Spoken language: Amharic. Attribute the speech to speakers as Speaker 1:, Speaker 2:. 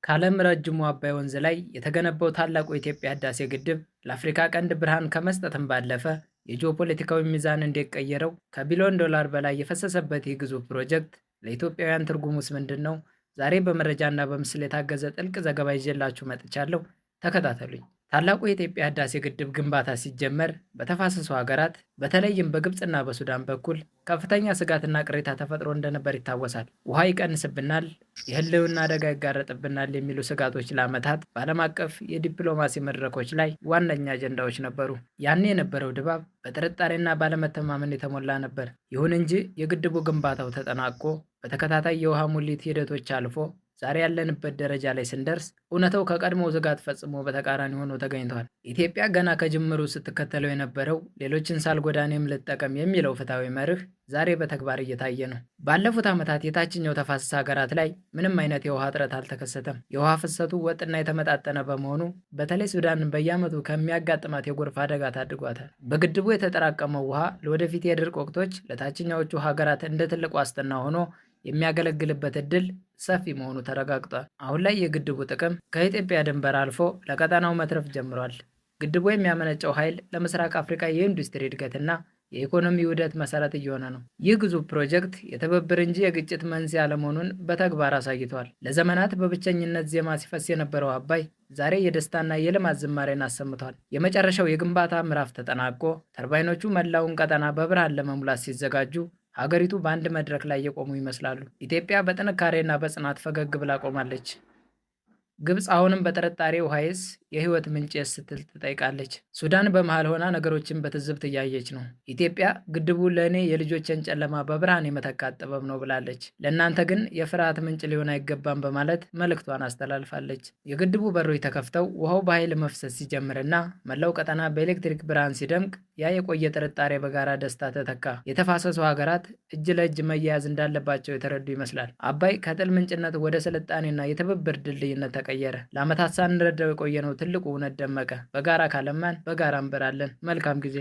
Speaker 1: ከዓለም ረጅሙ አባይ ወንዝ ላይ የተገነባው ታላቁ የኢትዮጵያ ህዳሴ ግድብ ለአፍሪካ ቀንድ ብርሃን ከመስጠትም ባለፈ የጂኦፖለቲካዊ ሚዛን እንዲቀየረው ከቢሊዮን ዶላር በላይ የፈሰሰበት ይህ ግዙፍ ፕሮጀክት ለኢትዮጵያውያን ትርጉሙስ ምንድን ነው? ዛሬ በመረጃና በምስል የታገዘ ጥልቅ ዘገባ ይዤላችሁ መጥቻለሁ። ተከታተሉኝ። ታላቁ የኢትዮጵያ ህዳሴ ግድብ ግንባታ ሲጀመር በተፋሰሱ ሀገራት በተለይም በግብፅና በሱዳን በኩል ከፍተኛ ስጋትና ቅሬታ ተፈጥሮ እንደነበር ይታወሳል። ውሃ ይቀንስብናል፣ የህልውና አደጋ ይጋረጥብናል የሚሉ ስጋቶች ለዓመታት በዓለም አቀፍ የዲፕሎማሲ መድረኮች ላይ ዋነኛ አጀንዳዎች ነበሩ። ያኔ የነበረው ድባብ በጥርጣሬና ባለመተማመን የተሞላ ነበር። ይሁን እንጂ የግድቡ ግንባታው ተጠናቆ በተከታታይ የውሃ ሙሊት ሂደቶች አልፎ ዛሬ ያለንበት ደረጃ ላይ ስንደርስ እውነታው ከቀድሞው ስጋት ፈጽሞ በተቃራኒ ሆኖ ተገኝቷል። ኢትዮጵያ ገና ከጅምሩ ስትከተለው የነበረው ሌሎችን ሳልጎዳ እኔም ልጠቀም የሚለው ፍትሐዊ መርህ ዛሬ በተግባር እየታየ ነው። ባለፉት ዓመታት የታችኛው ተፋሰስ ሀገራት ላይ ምንም አይነት የውሃ እጥረት አልተከሰተም። የውሃ ፍሰቱ ወጥና የተመጣጠነ በመሆኑ በተለይ ሱዳንን በየዓመቱ ከሚያጋጥማት የጎርፍ አደጋ ታድጓታል። በግድቡ የተጠራቀመው ውሃ ለወደፊት የድርቅ ወቅቶች ለታችኛዎቹ ሀገራት እንደ ትልቅ ዋስትና ሆኖ የሚያገለግልበት ዕድል ሰፊ መሆኑ ተረጋግጧል። አሁን ላይ የግድቡ ጥቅም ከኢትዮጵያ ድንበር አልፎ ለቀጠናው መትረፍ ጀምሯል። ግድቡ የሚያመነጨው ኃይል ለምስራቅ አፍሪካ የኢንዱስትሪ እድገትና የኢኮኖሚ ውህደት መሰረት እየሆነ ነው። ይህ ግዙፍ ፕሮጀክት የትብብር እንጂ የግጭት መንስኤ አለመሆኑን በተግባር አሳይቷል። ለዘመናት በብቸኝነት ዜማ ሲፈስ የነበረው አባይ ዛሬ የደስታና የልማት ዝማሬን አሰምቷል። የመጨረሻው የግንባታ ምዕራፍ ተጠናቆ ተርባይኖቹ መላውን ቀጠና በብርሃን ለመሙላት ሲዘጋጁ ሀገሪቱ በአንድ መድረክ ላይ የቆሙ ይመስላሉ። ኢትዮጵያ በጥንካሬና በጽናት ፈገግ ብላ ቆማለች። ግብፅ አሁንም በጥርጣሬ ውሃዬስ የህይወት ምንጭስ ስትል ትጠይቃለች። ሱዳን በመሃል ሆና ነገሮችን በትዝብት እያየች ነው። ኢትዮጵያ ግድቡ ለእኔ የልጆችን ጨለማ በብርሃን የመተካት ጥበብ ነው ብላለች። ለእናንተ ግን የፍርሃት ምንጭ ሊሆን አይገባም በማለት መልእክቷን አስተላልፋለች። የግድቡ በሮች ተከፍተው ውሃው በኃይል መፍሰስ ሲጀምርና መላው ቀጠና በኤሌክትሪክ ብርሃን ሲደምቅ ያ የቆየ ጥርጣሬ በጋራ ደስታ ተተካ። የተፋሰሱ ሀገራት እጅ ለእጅ መያያዝ እንዳለባቸው የተረዱ ይመስላል። አባይ ከጥል ምንጭነት ወደ ስልጣኔና የትብብር ድልድይነት ተቀየረ። ለዓመታት ሳንረዳው የቆየነው ትልቁ እውነት ደመቀ። በጋራ ካለማን በጋራ እንበራለን። መልካም ጊዜ።